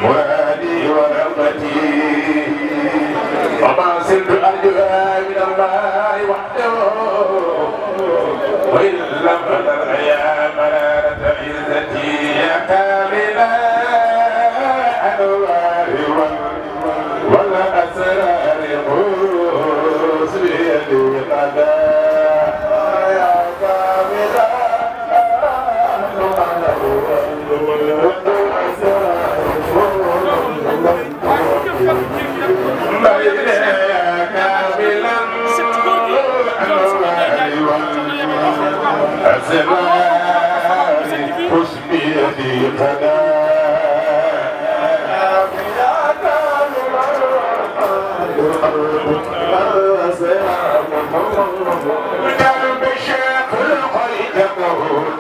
مرادي ورغبتي وما زلت أرجوها من الله وحده وإن لم أدر يا منارة عزتي يا كامل الأنوار والأسرار قوس بيدي قدام يا كامل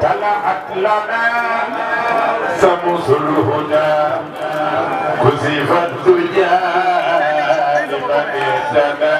طلعت لنا شمس الهدى كسفت الدجى لمن اهتدى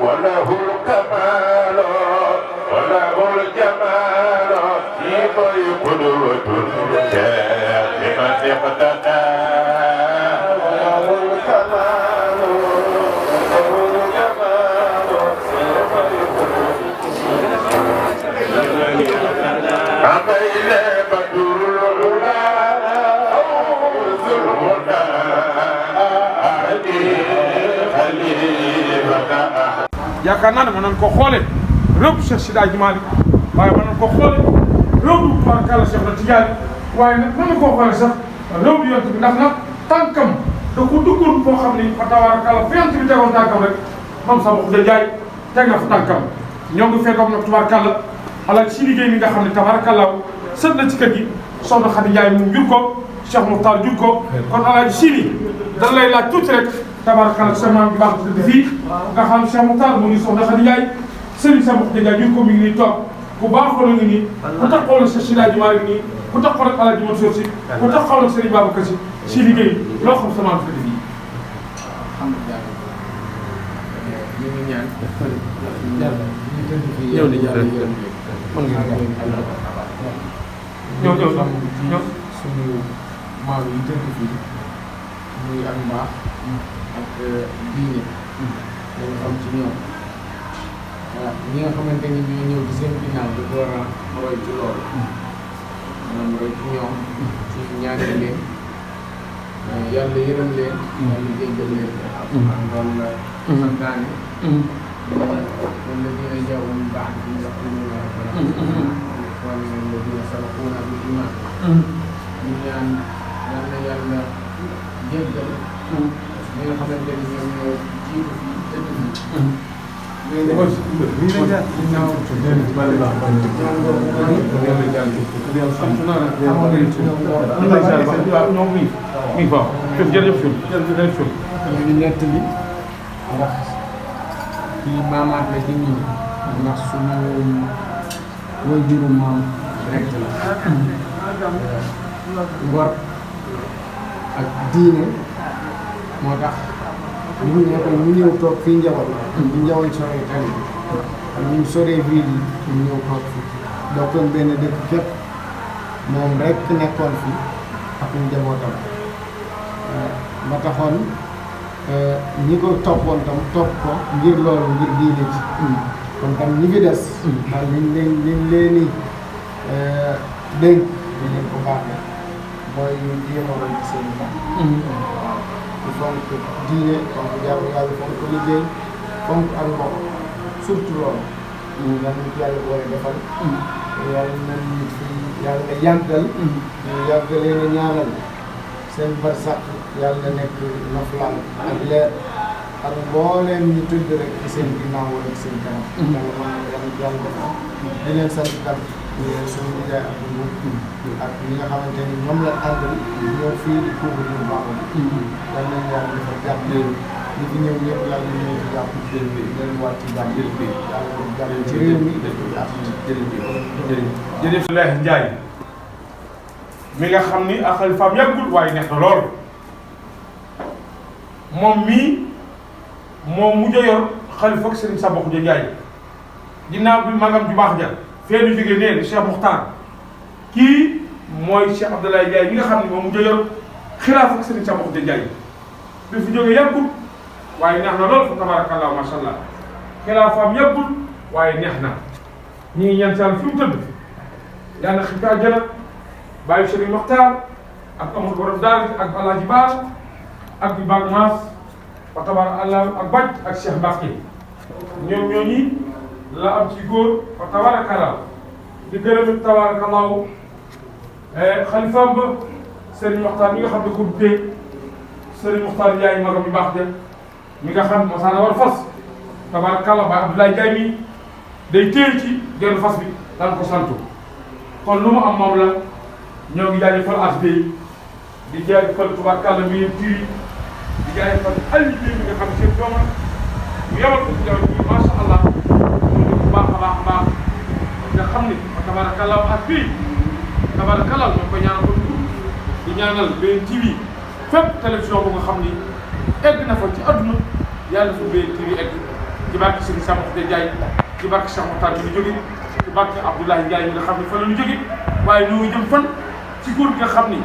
وله الكمال وله الجمال في قدوة لمن اقتدى وله الكمال وله الجمال أبين بدر العلا ذو الهدى أهدي خليفة yaakaar naa ne mën nañu ko xoolee rëbb Cheikh Sidi Hadji Malick waaye mën nañu ko xoolee rëbb Tubaarkalla Cheikh na Tidiane waaye nag mën nañu koo xoolee sax rëbb yonent bi ndax nag tànkam da ko duggoon foo xam ni fa tabaarakalla fi yonent bi tegoon tànkam rek moom sama Xuja Njaay teg na fa tànkam ñoo ngi fekkoon nag Tubaarkalla alal ci liggéey mi nga xam ne tabaarakalla sët na ci kër gi soxna Xadi Njaay mu jur ko Cheikh Moukhtar jur ko kon alaaji Sidi dañ lay laaj tuuti rek tabaarakalla sa maam bi baax tëdd fii nga xam Cheikh Moukhtar mu ngi soxna Xadi Njaay sëriñ sa Xuja Njaay jur ko mi ngi nii toog ku baaxoo la ngi nii ku taxaw la Cheikh Sidi Hadji Malick nii ku taxaw rek alaaji Mansour Si ku taxaw la Sëriñ Babacar Si si liggéey loo xam sa maam tëdd fii alhamdulilah ñu ngi ñaan ñëw di jaar mën nga ñëw suñu maam yi tëdd fii muy ak mbaax ak diine dañu xam ci ñoom waaw ñi nga xamante ni ñoo ñëw ci seen ginnaaw di ko war a roy ci loolu maanaam roy ci ñoom ci ñaanal leen yàlla yërëm leen yàlla jéggal leen loolu la santaane والذين جاءوا من بعدهم يقولون ربنا إخواننا الذين سبقونا بالإيمان ñu ñaan yal na yàlla jéggal ñi nga xamante ni ñoom ñoo jiitu fii tëdd fii. kii maamaat la ci ñun ndax suñu waajuru maam rek la ngor ak diine moo tax ñu nekkoon ñu ñëw toog fii Njawal ñu Njawal soree tali bi ñu soree ville yi ñu ñëw toog fii bokkoon benn dëkk képp moom rek nekkoon fi ak njabootam ba taxoon ñi ko toppoon tam topp ko ngir loolu ngir diine ci kon tam ñi fi des daal liñ leen ni dénk di leen ko baaxee mooy ñu jéem a roy ci seen i baax di fonk diine fonk jaamu yàlla fonk liggéey fonk ak mbokk surtout loolu yàlla ñu yàlla boole defal yàlla nañ ñu fi yàlla yàggal ñu yàggalee na ñaanal seen barsàq yàlla nekk noflaay ak leer ak mbooleem ñu tëdd rek ci seen ginnaaw wala ci seen kanam. yàlla mën na yàlla di leen sant tam suñu nijaay ak ak ñi nga xamante ni ñoom la àndal ñoo fii di couvrir ñu baaxul. yal nañu yàlla defal jàpp ñi fi ñëw ñëpp yàlla ñu ñëw ci jàpp leen waat ci jàpp yàlla jàpp ci réew mi ak jërëjëf Abdoulaye Ndiaye mi nga xam ni ak xalifaam yàggul waaye neex na lool moom mii moo mujj a yor xalifa ak Serigne Samba Khoudia Ndiaye ginnaaw bi magam ju baax ja fee nu jógee nee di Cheikh Mokhtar kii mooy Cheikh Abdoulaye Ndiaye mi nga xam ne moo mujj a yor xilaaf ak Serigne Samba Khoudia Ndiaye bi fi jógee yàggul waaye neex na lool fa tabarakallah macha allah xilaafaam yàggul waaye neex na ñu ngi ñaan si yàlla fi mu tëdd yàlla na xitaa jëna bàyyi Serigne Mokhtar ak Amadou Borom Daara ak Alaaji Baar ak bi Baag Maas fa tabarakallah ak Baj ak Cheikh Mbacke ñoom ñooñi la am ci góor fa tabarakallah di gërëm tabarakallah xalifaam ba Serigne Mokhtar mi nga xam ne ko duppee Serigne Mokhtar Ndiaye magam bi baax ja mi nga xam masaana war fas tabarakallah ba Abdoulaye Ndiaye mi day téye ci genn fas bi daan ko santu kon lu mu am moom la ñoo ngi jaajëfal ASB di jaajëfal tabarakallah mi tuy di jaajëfal Aliou bi nga xam seen doom la mu yabal ko ci jaw bi macha allah mu bu baax a baax a baax nga xam ni tabarakallah ASB tabarakallah moo ko ñaanal ko di ñaanal benn TV fépp télévision bu nga xam ni egg na fa ci àdduna yàlla fa benn TV egg ci barke Serigne Samba Khoudia Ndiaye ci barke Cheikh Mokhtar bi ñu jóge ci barke Abdoulaye Ndiaye mi nga xam ne fa la ñu jóge waaye ñoo ngi jëm fan ci góor gi nga xam ni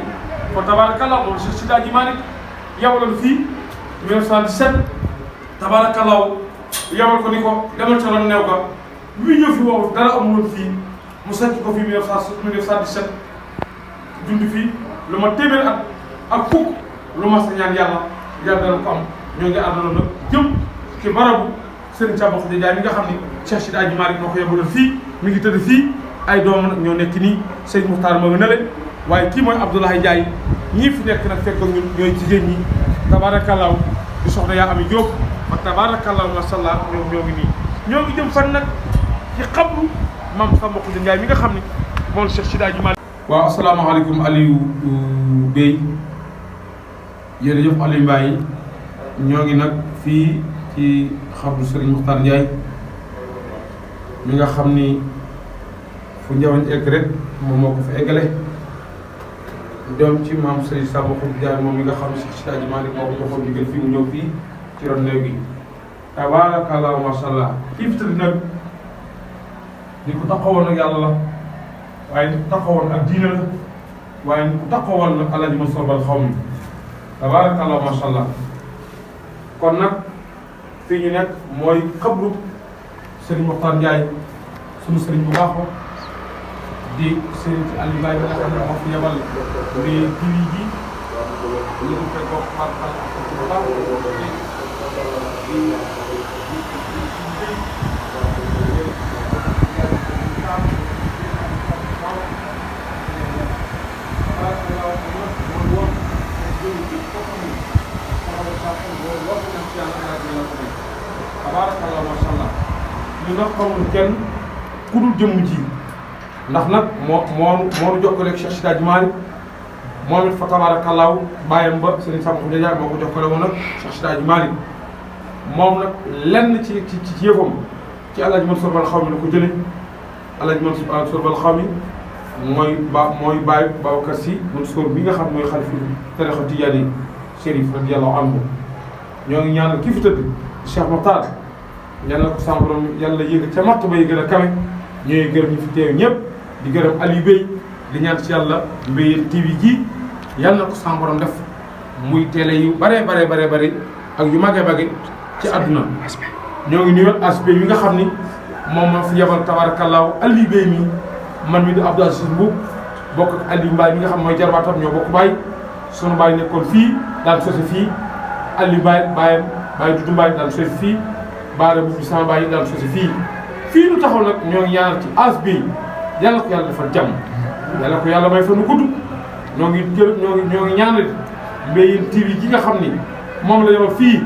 fa tabarakallah moom Cheikh Sida Ji Malick yabaloon fii 1917 tabarakallah yabal ko ni ko demal ca ron neew ga bi ñëw fi woowu dara amuloon fii mu sanc ko fii 1917 dund fii lu ma téeméer ak fukk lu ma sa ñaan yàlla dana ko am ñoo ngi àndaloon nag jëm ci barabu Serigne Samba Khoudia Ndiaye mi nga xam ni Cheikh Sida Ji Malick moo ko yabaloon fii mi ngi tëdd fii ay doomam nag ñoo nekk nii Serigne Mokhtar moo nga nale waaye kii mooy Abdoulaye Ndiaye ñii fi nekk nag fekk ñun ñooy jigéen ñi tabaarakallaahu di soxna yaa ami Jóob wa tabaarakallaahu masha Allah ñoo ngi nii ñoo ngi jëm fan nag ci xabru Mame Samba Khoudia Ndiaye mi nga xam ni moom Cheikh Sida Ji Malick. waaw asalaamaaleykum Aliou Bey jërëjëf Aliou Mbaye ñoo ngi nag fii ci xabru Serigne Mokhtar Ndiaye mi nga xam ni fu njawañ egg rek moom moo ko fa eggale doom ci maam Serigne Samba Khoudia Ndiaye moom mi nga xam ne Cheikh Sida Ji Malick moo ko joxoon digal fii mu ñëw fii ci ron néew gi tabarakallah masha Allah kii fi tëdd nag ni ku taxawoon ak yàlla la waaye ni ku taxawoon ak diine la waaye ni ku taxawoon nag Alaaji Mansour Bal xaw mi tabarakallah masha Allah kon nag fii ñu nekk mooy xabru Serigne Mokhtar Ndiaye sunu Serigne bu baax di Serigne ci Aliou Mbaye bi nga xam ne moo fi yebal mais diwi ji ñu ngi fekk wax par bu baax tabarakallah masha Allah ñu nag xamul kenn ku dul jëmm ji ndax nag moo nu jokkaleeg Cheikh Sida Ji Malick moom it fa tabarakallah bàyyam ba Serigne Samba Khoudia Ndiaye moo ko jokkale woon nag Cheikh Sida Ji Malick moom nag lenn ci yëfam ci Alaaji Mansour Bal xaw mi la ko jëlee Alaaji Mansour Bal xaw mi mooy bàyyi Babacar Sy Mansour bi nga xam mooy xalifa tarixa Tijaani Chérif radiyallahu anhu ñoo ngi ñaanal kii fi tëdd Cheikh Mokhtar yàlla ko sama borom yàlla yëg ca matt ba yi gën a kawe ñooy gërëm ñu fi teew ñëpp di gërëm Aliou Bey di ñaan ci yàlla Mbéyeen TV ji yàlla na ko sama borom def muy télé yu bare ak yu mage ci àdduna ñoo ngi nuyoo ASB yi nga xam ni moom ma fi yebal tabarakallahu Aliou Bey mi man mi di Abdou Aziz Mboub bokk ak Aliou Mbaye mi nga xam mooy jarbaatam ñoo bokk baay sunu baay nekkoon fii daan sosi fii Aliou Mbaye baay Dudu Mbaye daan sosi fii baara bu sama baay daan sosi fii nu taxaw nag ñoo ngi ñaanal ci ASB yi yàlla ko yàlla defal jàmm yàlla ko yàlla may fa nu gudd ñoo ngi ñaanal Mbéyeen TV gi nga xam ni moom la yow fii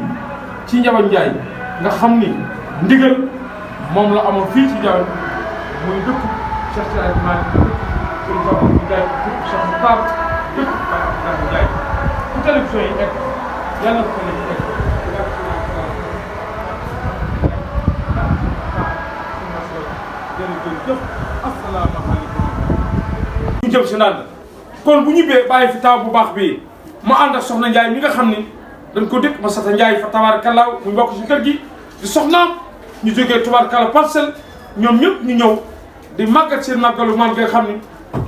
ci Ndiawane Ndiaye nga xam ni ndigal moom la amoon fii ci Ndiawane muy dëkk Cheikh Tidiane Malick dëkk Cheikh Ndiaye dëkk Cheikh Moutar dëkk Baye Ndiaye fu télévision yi nekk yàlla ko nekk jërëjëf asalaamaaleykum. ñu jëm si naan kon bu ñibbee bàyyi fi taw bu baax bii ma ànd ak soxna Ndiaye mi nga xam ni dañ ko dëkk Massata Ndiaye fa tabaarkalla mu bokk si kër gi di soxnaam ñu jógee tubaarkalla Parcelles ñoom ñëpp ñu ñëw di màggat seen màggalu maam nga xam ni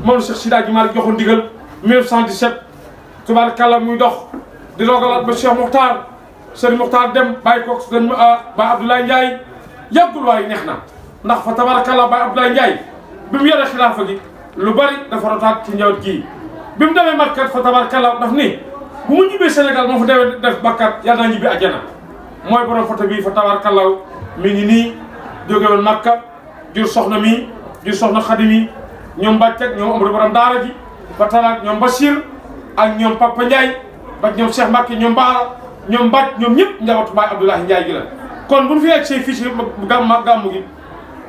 moom la Cheikh Seydi Hadji Malick joxoon ndigal 1917 tubaarkalla muy dox di rogalaat ba Cheikh Mokhtar Serigne Mokhtar dem bàyyi ko sëñ Ba Abdoulaye Ndiaye yàggul waaye neex na ndax fa tabaarkalla Ba Abdoulaye Ndiaye bi mu yore xilaafa gi lu bari dafa rotaat ci njaboot gii bi mu demee Makka fa tabaarkalla daf ni bu mu ñibbee Sénégal moo fa demee def bakkat yàlla naa ñibbi àjjana mooy borom photo bii fa tabaarkalla mi ngi nii jóge woon Makka jur soxna mi jur soxna Xadi mi ñoom Bàccak ñoom Amadou borom daara ji fa talaat ñoom Bachir ak ñoom Papa Ndiaye ba ñoom Cheikh Mbacke ñoom Baara ñoom Mbacke ñoom ñëpp njabootu Baye Abdoulaye Ndiaye gi la kon bu ñu fi egg see fii si gàmmu gi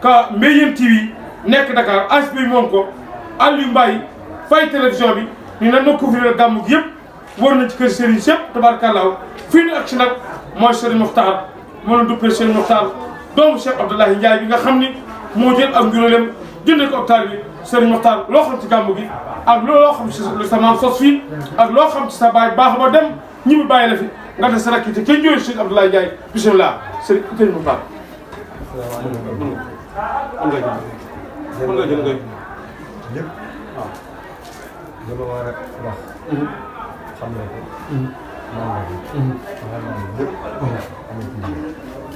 ka Mbéyeen TV nekk Dakar ASP bi moom ko Aliou Mbaye fay télévision bi ñu ne na couvrir gàmmu gi yëpp wër na ci kër Serigne Sepp tabarkallaahu fii ñu ak si nag mooy Serigne Mokhtar moo la duppee Serigne Mokhtar doomu Cheikh Abdoulaye Ndiaye bi nga xam ni moo jël ak njuróolem jëndee ko hôpital bi Serigne Mokhtar loo xam ci gàmmu gi ak loo xam ci sa maam sos fii ak loo xam ci sa baay baax ba dem ñi mu bàyyi la fi nga des sa rakk te kenn jooyu Serigne Abdoulaye Ndiaye bisimilah Serigne Mokhtar. am nga jël mën nga jël ngay lépp waaw li ma war a wax xam ne ko lépp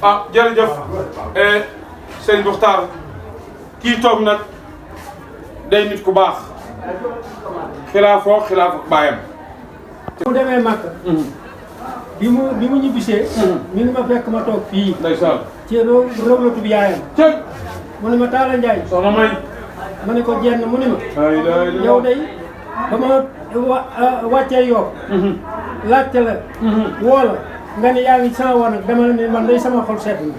ah jërëjëf Serigne Mokhtar kii toog nag day nit ku baax xilaafoo baayam mu demee Makka bi mu ñibbisee mi ngi ma fekk ma toog fii ndeysaan ci rëblatu bi yaayam cëg mu ne ma Talla Ndiaye soxna may ma ne ko jenn mu ne ma yow yow day ba ma wàccee yoo laajte la woo la nga ne yaa ngi sama woon nag dama la ne man day sama xol sedd na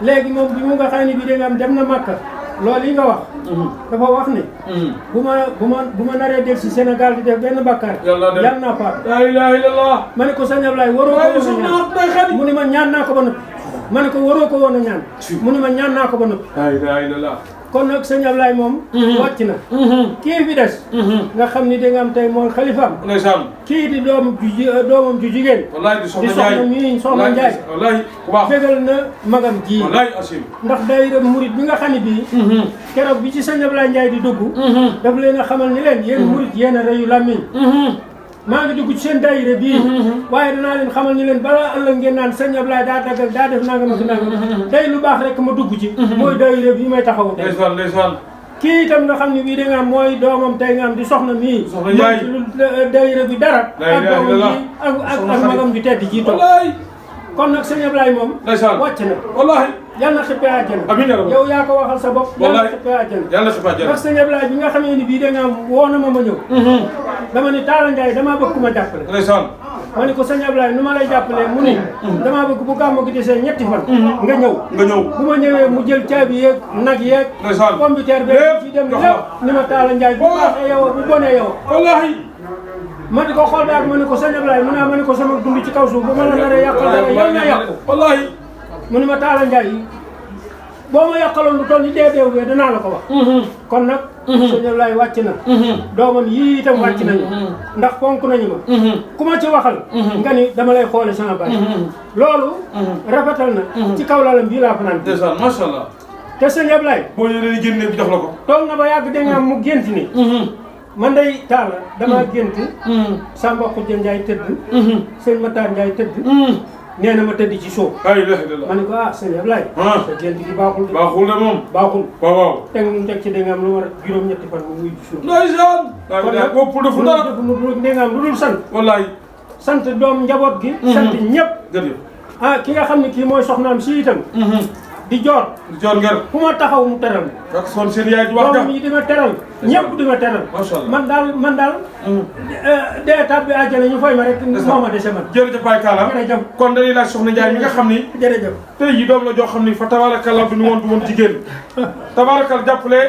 léegi moom bi mu nga xam ne bi da nga am dem na Makka loolu yi nga wax dafa wax ne bu ma naree del si Sénégal di def benn bakkaar yàlla naa faat la ilaha illallah ma ne ko sëñ Ablaye waroo ko woon a ñaan mu ne ma ñaan naa ko ba noppi ma ne ko waroo ko woon a ñaan mu ne ma ñaan naa ko ba noppi la ilaha illallah kon nag sëñ Ablaye moom wàcc na kii fi des nga xam ni da nga am tey mooy xalifaam ndeysaan kii di doomam ju jigéen wallahi di di soxna mii soxna Ndiaye wallahi ku baax fégal na magam ji wallahi asim ndax daayira murit bi nga xam ne bii keroog bi ci sëñ Ablaye Ndiaye di dugg daf leen a xamal ni leen yéen murit yéen a reyu làmmiñ maa ngi dugg ci seen daayira bii waaye danaa leen xamal ni leen balaa ëllëg ngeen naan sëñ Ablaye daa dagg daa def nangam ak nangam day lu baax rek ma dugg ci mooy daayira bii may taxaw tey ndeysaan ndeysaan kii itam nga xam ne bii da nga am mooy doomam tey nga am di soxna mii soxna Ndiaye ci lu daayira bi dara ak doomam ji ak magam ju tedd ji toog wallahi kon nag sëñ Ablaye moom ndeysaan wàcc na wallahi yàlla na xippee àjjana amiin ya rabbi yow yaa ko waxal sa bopp yàlla na xippee àjjana yàlla na xippee àjjana ndax sëñ Ablaye bi nga xamee ni bii da nga am woo na ma ñëw dama ni Talla Ndiaye damaa bëgg ku ma jàppale ndeysaan ma ni ko sëñ Ablaye nu ma lay jàppalee mu ni damaa bëgg bu gàmmu gi desee ñetti fan nga ñëw bu ma ñëwee mu jël caabi yeeg nag yeeg ndeysaan pompiteer bi ci dem lépp ni ma Talla Ndiaye bu baaxee yow bu bonee yow wallahi ma di ko xool daal ma ni ko sëñ Ablaye mu ne ma ni ko sama dund ci kaw suuf bu ma la naree yàqal dara yow na yàqu wallahi mu ni ma Talla Ndiaye boo ma yàqaloon lu toll ni deedeew bee danaa la ko wax kon nag sëñ Ablaye wàcc na doomam yii itam wàcc nañu ndax fonk nañu ma ku ma ci waxal nga ni dama lay xoole sama baay loolu rafetal na ci kaw lalam bii laa fanaan ndeysaan masha Allah te sëñ Ablaye boo ñëwee dañuy génne bi jox la ko toog na ba yàgg da nga am mu gént ni man day Talla damaa gént Samba Khoudia Ndiaye tëdd sëñ Matar Ndiaye tëdd nee na ma tëdd ci suuf la ilaha illallah ma ne ko sëñ Ablaye sa gént gi baaxul de baaxul de moom baaxul waaw waaw teg ci da nga am lu war a juróom-ñetti fan mu wuy ci suuf ndeysaan bopp defu dara da nga am lu dul sant wallahi sant doom njaboot gi sant ñëpp jërëjëf ki nga xam ne kii mooy soxnaam si itam di joor ngeen fu ma taxaw mu teral ak son seen yaay di wax doom yi di ma teral ñëpp di ma teral Masha Allah. man daal dee tab bi àjjana ñu fay ma rek moo ma dese man jërëjëf Baye Talla jërëjëf kon dañuy laaj soxna Ndiaye mi nga xam ni jërëjëf tey yi doom la joo xam ni fa tabaarakalla du ñu woon jigéen tabaarakalla jàppale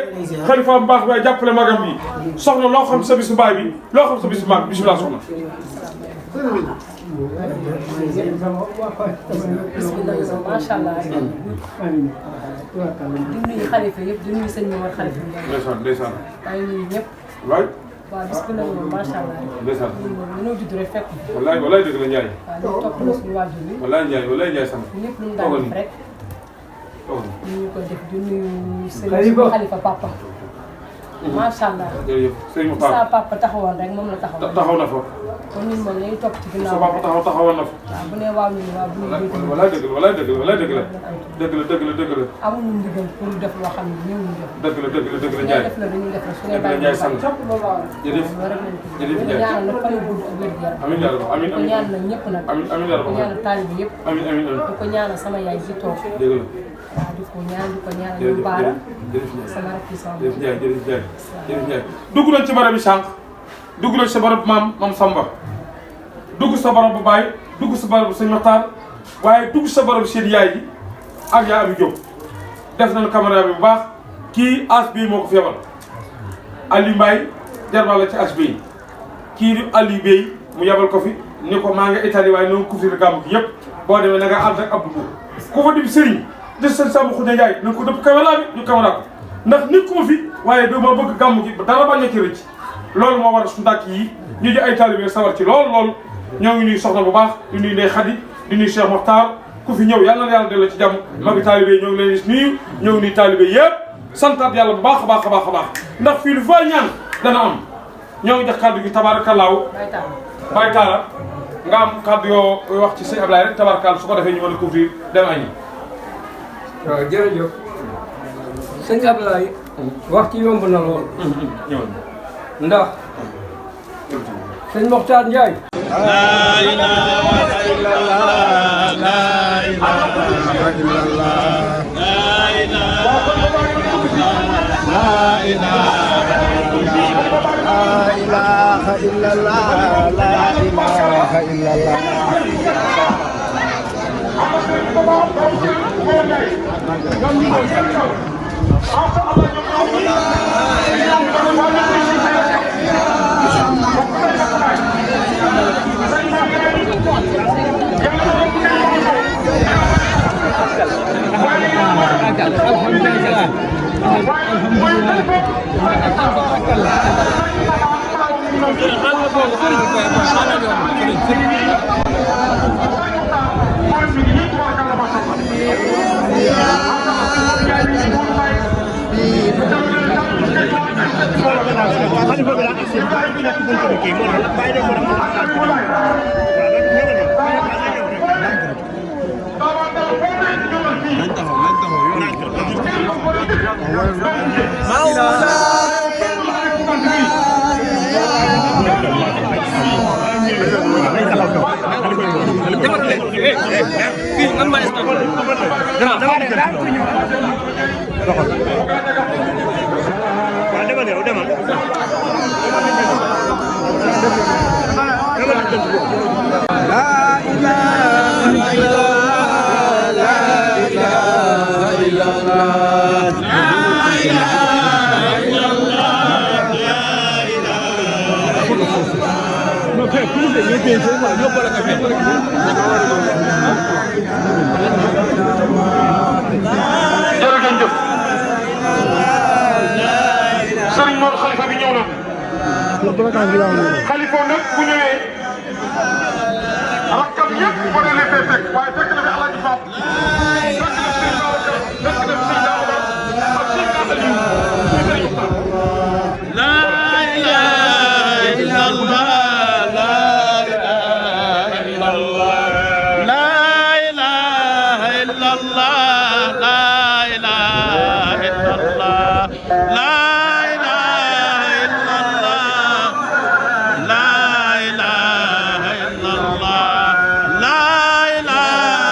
xalifa bu baax bi jàppale magam bi soxna loo xam sa bisu baay bi loo xam sa bisu mag bisimilah soxna bismillah macha allah. di nuyu xalifa yëpp di nuyu sëñ Mor xalifa Ndiaye. ndeysaan ndeysaan maa ngi nuyu ñëpp. waay waaw bis bu ne moom macha allah. ndeysaan ñun moom dañoo judd rek fekk. wallaay dëgg la Ndiaye waaw ñu topp na suñu waajur bi. wallaay Ndiaye sama ñëpp lu mu daan def rek. ñu ko def di nuyu sëñ xalifa papa. macha allah. jërëjëf sëñ Moussa sa papa taxawoon rek moom la taxawoon. taxaw na fa kon ñun moom dañuy topp ci ginnaaw. sa papa taxawoon na fa waaw bu nee waaw ñu ne waaw bu nee déet wallaay dëgg la dëgg la amuñu ndigal pour def loo xam ne ñëw ñu def. dëgg la su Ndiaye def la dañuy def rek su dëgg dee la bàyyi Ndiaye sang jërëjëf loolu rek lañ ko jërëjëf Ndiaye ñaanal nag fan yu gudd ak wér gu yaram. amiin yaa rabbi amiin di ko ñaanal ñëpp nag. amiin yaa di ko rabbi ñaanal taalibe yëpp. amiin di ko ñaanal sama yaay ji toog. dëgg la waaw di ko ñaanal ñu baara sama rakk yi sama jërëjëf Ndiaye dugg nañ ci barab bi sànq dugg nañ ci barab maam Samba dugg sa barab bu Baye dugg sa barab bu sëñ Maxtaar waaye dugg sa barab seen yaay ji ak yaa Abi Diop def nañ caméra bi bu baax kii as bii moo ko fi yebal Aliou Mbaye jarbal la ci as bii kii di Aliou Bey mu yebal ko fi ni ko maa nga Italie waaye noonu couvrir gàmm gi yëpp boo demee na nga ànd ak Abdou Mbour ku fa dim sëriñ de sëñ Samba Khoudia Ndiaye na ko dëpp caméra bi ñu caméra ko ndax nit ku ma fi waaye dama bëgg gàmm gi dara bañ a ci rëcc loolu moo war a suñu ndàkk yi ñu ji ay taalibe sawar ci lool ñoo ngi nuyu soxna bu baax di nuyu Ndeye Khady di nuyu Cheikh Mokhtar ku fi ñëw yàlla na yàlla delloo ci jàmm magi taalibe yi ñoo ngi leen di nuyu ñoo ngi nuyu taalibe yëpp santaat yàlla bu baax a baax ndax fii lu fa ñaan dana am ñoo ngi jox kàddu gi tabaarakallaahu Baye Talla nga am kàddu yoo wax ci sëñ Ablaye rek tabaarakallaahu su ko defee ñu mën a couvrir dem añi waaw jërëjëf sëñ Ablaye wax ci yomb na lool ndax sëñ Mokhtar Ndiaye La ilaha illallah la ilaha illallah la ilaha illallah la ilaha illallah jërëjëf Serigne Mor xalifa bi ñëw na xalifa nag bu ñëwee rakkam yëpp moo leen leen fee fekk waaye fekk na fi Alaaji Paap fekk na fi Sëñ Babacar fekk na fi Sëñ Daouda ak Sëñ Aliou La ilaha illallah la ilaha illallah la ilaha illallah la ilaha illallah la ilaha illallah la ilaha illallah la ilaha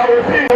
يا